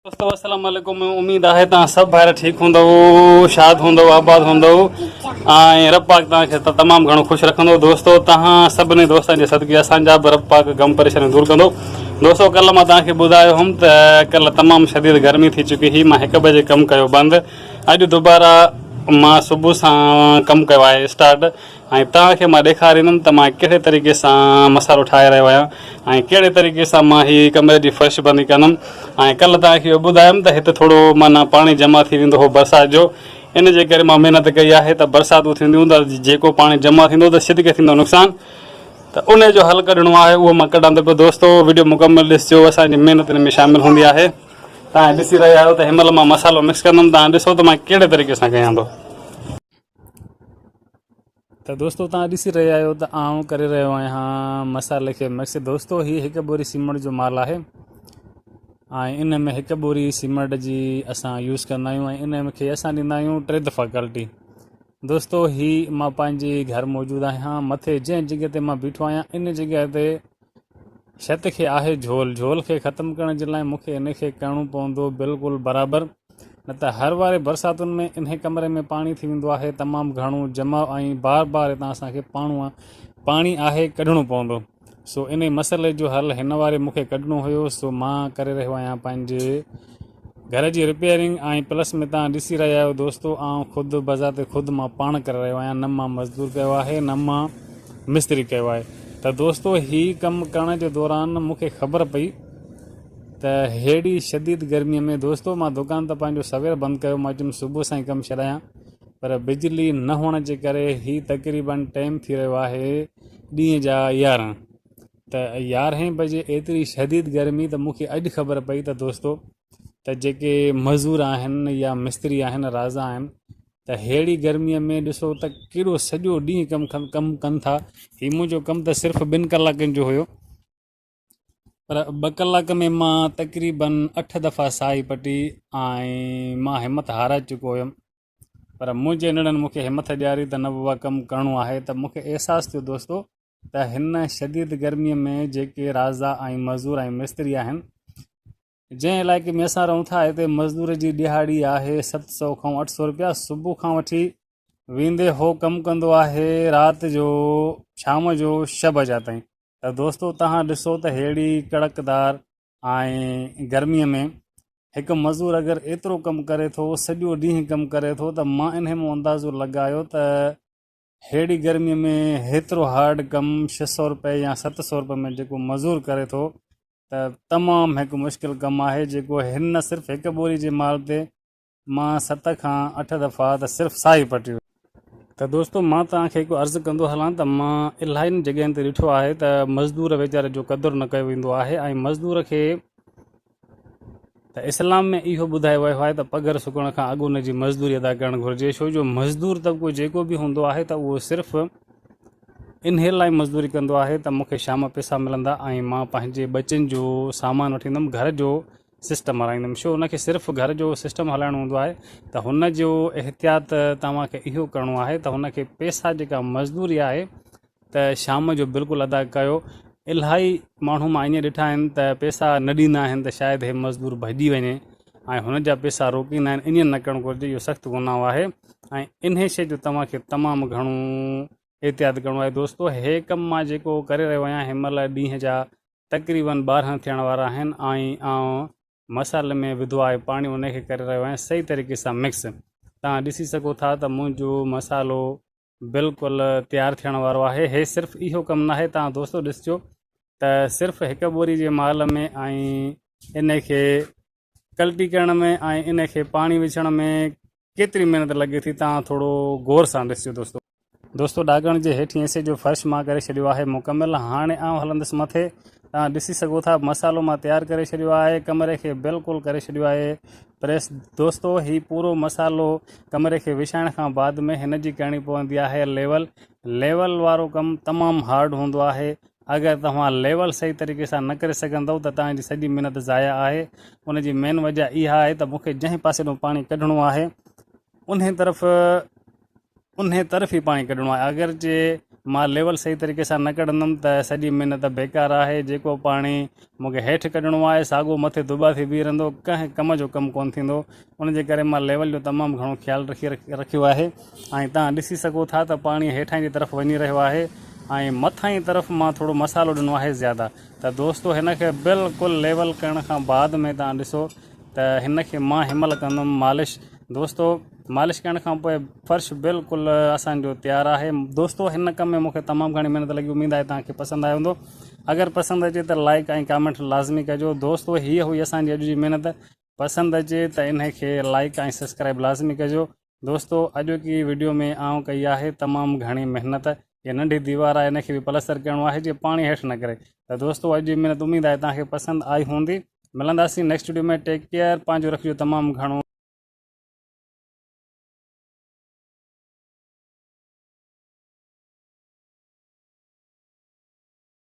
دوستو السلام عليڪم اميد آهي توهان سڀ ڀائر ٺيڪ هوندؤ شاد هوندؤ آباد هوندؤ ۽ رب پاڪ توهان کي تمام گهڻو خوش رکندو دوستو توهان سڀني دوستن جي صدقي اسان جا به رب پاڪ غم پريشاني دور ڪندو دوستو ڪلهه مان توهان کي ٻڌايو هوم ته ڪلهه تمام شديد گرمي ٿي چڪي هئي مان هڪ بجي ڪم ڪيو بند اڄ دوباره مان صبح سان ڪم ڪيو آهي اسٽارٽ ۽ توهان کي مان ڏيکاريندم ته مان ڪهڙي طريقي سان مصالحو ٺاهي رهيو آهيان ۽ ڪهڙي طريقي سان مان هي ڪمري جي فرش بندي ڪندم ۽ ڪلهه توهان کي اهو ٻڌايم ته هت ٿورو معنيٰ پاڻي جمع ٿي ويندو هو برسات جو ان جي ڪري مان محنت ڪئي آهي ته برساتون ٿينديون ته جيڪو پاڻي جمع ٿيندو ته صدقي ٿيندو نقصان ته ان جو حل ڪڍڻو آهي اهو مان ڪڍان ٿو پيو دوستو وڊيو مڪمل ڏسجو اسان جي محنت ان ۾ شامل هوندي آهي توهان ڏسي رهيا آهيو ته هن مهل مان مصالحو مڪس ڪندم توهان ڏسو ته مان ڪهڙي طريقي سان ڪيان ٿو. ته دوستو توهان ڏسي رهيا آهيو ته آئون ڪري رهيو آهيان مصالحي کي مڪس دوستو هي هڪ ٻوري سيمنٽ جو مال آهي ۽ ان ۾ هڪ ٻوري سيمنٽ جي اسان يوز ڪندا آهيون ۽ ان کي اسان ڏيندا آهيون ٽي دفعا ڪلٽي دوستو هي مان پنهنجي گهر موجود آهيان مٿي جنهن جڳهه تي مان بيٺو آهيان ان جڳهه تي ڇت کي آهي جهول، جهول کي ختم ڪرڻ جي لاء مون کي ان کي ڪرڻو پوندو بلڪل برابر، نه ته هر واري برساتن ۾ انهي ڪمري ۾ پاڻي ٿي ويندو آهي تمام گهڻو جمع ۽ بار بار هتان اسان کي پاڻو پاڻي آهي ڪڍڻو پوندو سو انهي مسئلي جو حل هن واري مون کي ڪڍڻو هيو سو مان ڪري رهيو آهيان پنهنجي گهر جي رپيئرنگ ۽ پلس ۾ توهان ڏسي رهيا آهيو دوستو آئون خود بذات خود مان پاڻ ڪري رهيو آهيان نه مان مزدور ڪيو آهي نه مان مستري ڪيو آهي ته دوستو هي ڪم ڪرڻ جي دوران مون کي خبر پئي ته ههڙي شديد گرمي ۾ دوستو مان دڪان ته پنهنجو سوير بند ڪيو مان چيم صبح سان ئي ڪم ڇڏايان پر بجلي نه هئڻ جي ڪري هي تقريبن ٽائيم ٿي رهيو آهي ڏينهن جا 11 ته يارهين بجي ايتري شديد گرمي ته مون کي اڄ خبر پئي ته دوستو ته جيڪي مزور آهن يا مستري آهن رازا آهن ته ههڙي گرمي ۾ ڏسو ته ڪيڏو سڄو ڏينهن ڪم ڪم ڪن ٿا هي منهنجو ڪم ته صرف ٻن ڪلاڪن جو هيو پر ٻه ڪلاڪ ۾ مان تقريبن اٺ دفعا سائي پٽي ۽ مان همت هارائي چڪو هيم پر منهنجي نڙن مون کي همت ڏياري ته نه بابا ڪم ڪرڻو آهي ته مون کي احساس ٿيو دوستو ته هن شديد گرميء ۾ جيڪي رازا ۽ مزور ۽ مستري آهن، جنهن علائقي ۾ اسان رهون ٿا هتي مزدور جي ڏهاڙي آهي 700 کان 800 رپيا صبح کان وٺي ويندي هو ڪم ڪندو آهي رات جو شام جو ڇهه بجا تائين ته دوستو توهان ڏسو ته ههڙي ڪڙڪدار ۽ گرميء ۾ هڪ مزور اگر ايترو ڪم ڪري ٿو سڄو ڏينهن ڪم ڪري ٿو ته مان انهي مان اندازو لڳايو ته ههڙي گرمي ۾ هيترو هارڊ ڪم 600 روپئي يا 700 روپئي ۾ جيڪو مزور ڪري ٿو ته تمام هڪ مشڪل ڪم آهي جيڪو هن صرف هڪ ٻوري جي مال تي مان ست کان اٺ دفعا ته صرف ساهي پٽي ته دوستو مان توهان کي هڪ عرض ڪندو هلان ته مان الاهين جڳهين تي ڏٺو آهي ته مزدور ويچاري جو قدر نه ڪيو ويندو آهي ۽ مزدور کي ته اسلام ۾ اهو ٻڌايو ويو آهي ته پگهر سڪڻ کان اڳ ان جي مزدوري ادا ڪرڻ گهرجي ڇو جو مزدور طبقو جيڪو به هوندو آهي ته اهو صرف انهي لاء مزدوري ڪندو آهي ته مون کي شام پئسا ملندا ۽ مان پنهنجي ٻچن جو سامان وٺي ايندم گهر جو سسٽم هلائيندم ڇو ان کي صرف گهر جو سسٽم هلائڻو هوندو آهي ته هن جو احتياط توهان کي اهو ڪرڻو آهي ته هن کي پئسا جيڪا مزدوري آهي ته شام جو بلڪل ادا ڪيو. الاهي ماڻهو مان ائين ڏٺا آهن ته پئسا نه ڏيندا آهن ته شايد هي مزدور ڀڄي وڃي ۽ هن جا پئسا روڪيندا آهن ائين نه ڪرڻ گهرجي اهو سخت گناهه آهي ۽ انهي شيء جو توهان کي تمام گهڻو احتياط ڪرڻو آهي دوستو هي ڪم مان جيڪو ڪري رهيو آهيان هن مهل ڏينهن جا تقريبن 12 ٿيڻ وارا آهن ۽ آئون مصالحي ۾ وڌو آهي پاڻي ان کي ڪري رهيو آهيان صحيح طريقي سان مڪس توهان ڏسي سگهو ٿا ته منهنجو مصالحو بلڪل تيار ٿيڻ وارو آهي. هي صرف اهو ڪم ناهي توهان دوستو ڏسجو ته صرف هڪ ٻوري جي مال ۾ ۽ ان کي ڪلٽي ڪرڻ ۾ ۽ ان کي پاڻي وجهڻ ۾ ڪيتري محنت لڳي ٿي توهان ٿورو غور سان ڏسجو دوستو. دوستو ڏاڪڻ جي هيٺين حصي جو فرش مان ڪري ڇڏيو آهي مڪمل هاڻي آئون هلندس مٿي توهان ڏسي سگهو ٿا مصالحو مان تيار ڪري ڇڏيو آهي ڪمري کي بلڪل ڪري ڇڏيو آهي پريس دوستو هي پورو مصالحو ڪمري کي وڇائڻ کان بعد ۾ هن جي ڪرڻي پوندي آهي ليول ليول وارو ڪم تمام هارڊ هوندو آهي اگر توهان ليول صحيح طريقي سان نه ڪري سگهندو ته توهان جي سڄي محنت ضايع آهي ان جي مين وجه اها آهي ته مونکي جنهن پاسي ڏانهن پاڻي ڪڍڻو آهي انهي طرف انهي طرف ئي پاڻي ڪڍڻو آهي اگر جي مان ليول صحيح طريقي سان نه ڪڍندم ته سڄي محنت بيڪار آهي جيڪو پاڻي مون کي هيٺ ڪڍڻو آهي ساڳو مٿي دٻا ٿي بيهي رهندو ڪنهن ڪم جو ڪم ڪونه ٿيندو ان جي ڪري مان ليول جو تمام گهڻو خيال رکي رکيو آهي ۽ توهان ڏسي سگهو ٿا ته پاڻي هيٺان جي طرف وڃي رهيو آهي ۽ مٿان جي طرف مان ٿورو مصالحو ڏنو آهي زياده ته دوستو هن کي بلڪل ليول ڪرڻ کان بعد ۾ توهان ڏسو ته هن کي مان هن مهل ڪندم مالش دوستو مالش ڪرڻ کان پوء فرش بلڪل اسان جو تيار آهي دوستو هن ڪم ۾ مونکي تمام گهڻي محنت لڳي اميد آهي توهان کي پسند آيو هوندو اگر پسند اچي ته لائڪ ۽ ڪامينٽ لازمي ڪجو دوستو هي هئي اسان جي اڄ جي محنت پسند اچي ته ان کي لائڪ ۽ سبسڪرائب لازمي ڪجو دوستو اڄوڪي وڊيو ۾ آئون ڪئي آهي تمام گهڻي محنت هي ننڍي ديوار آهي ان کي به پلستر ڪرڻو آهي جي پاڻي هيٺ نه ڪري ته دوستو اڄ جي محنت اميد آهي توهان کي پسند آئي هوندي ملنداسين نيڪسٽ وڊيو ۾ ٽيڪ ڪيئر پنهنجو رکجو تمام گهڻو.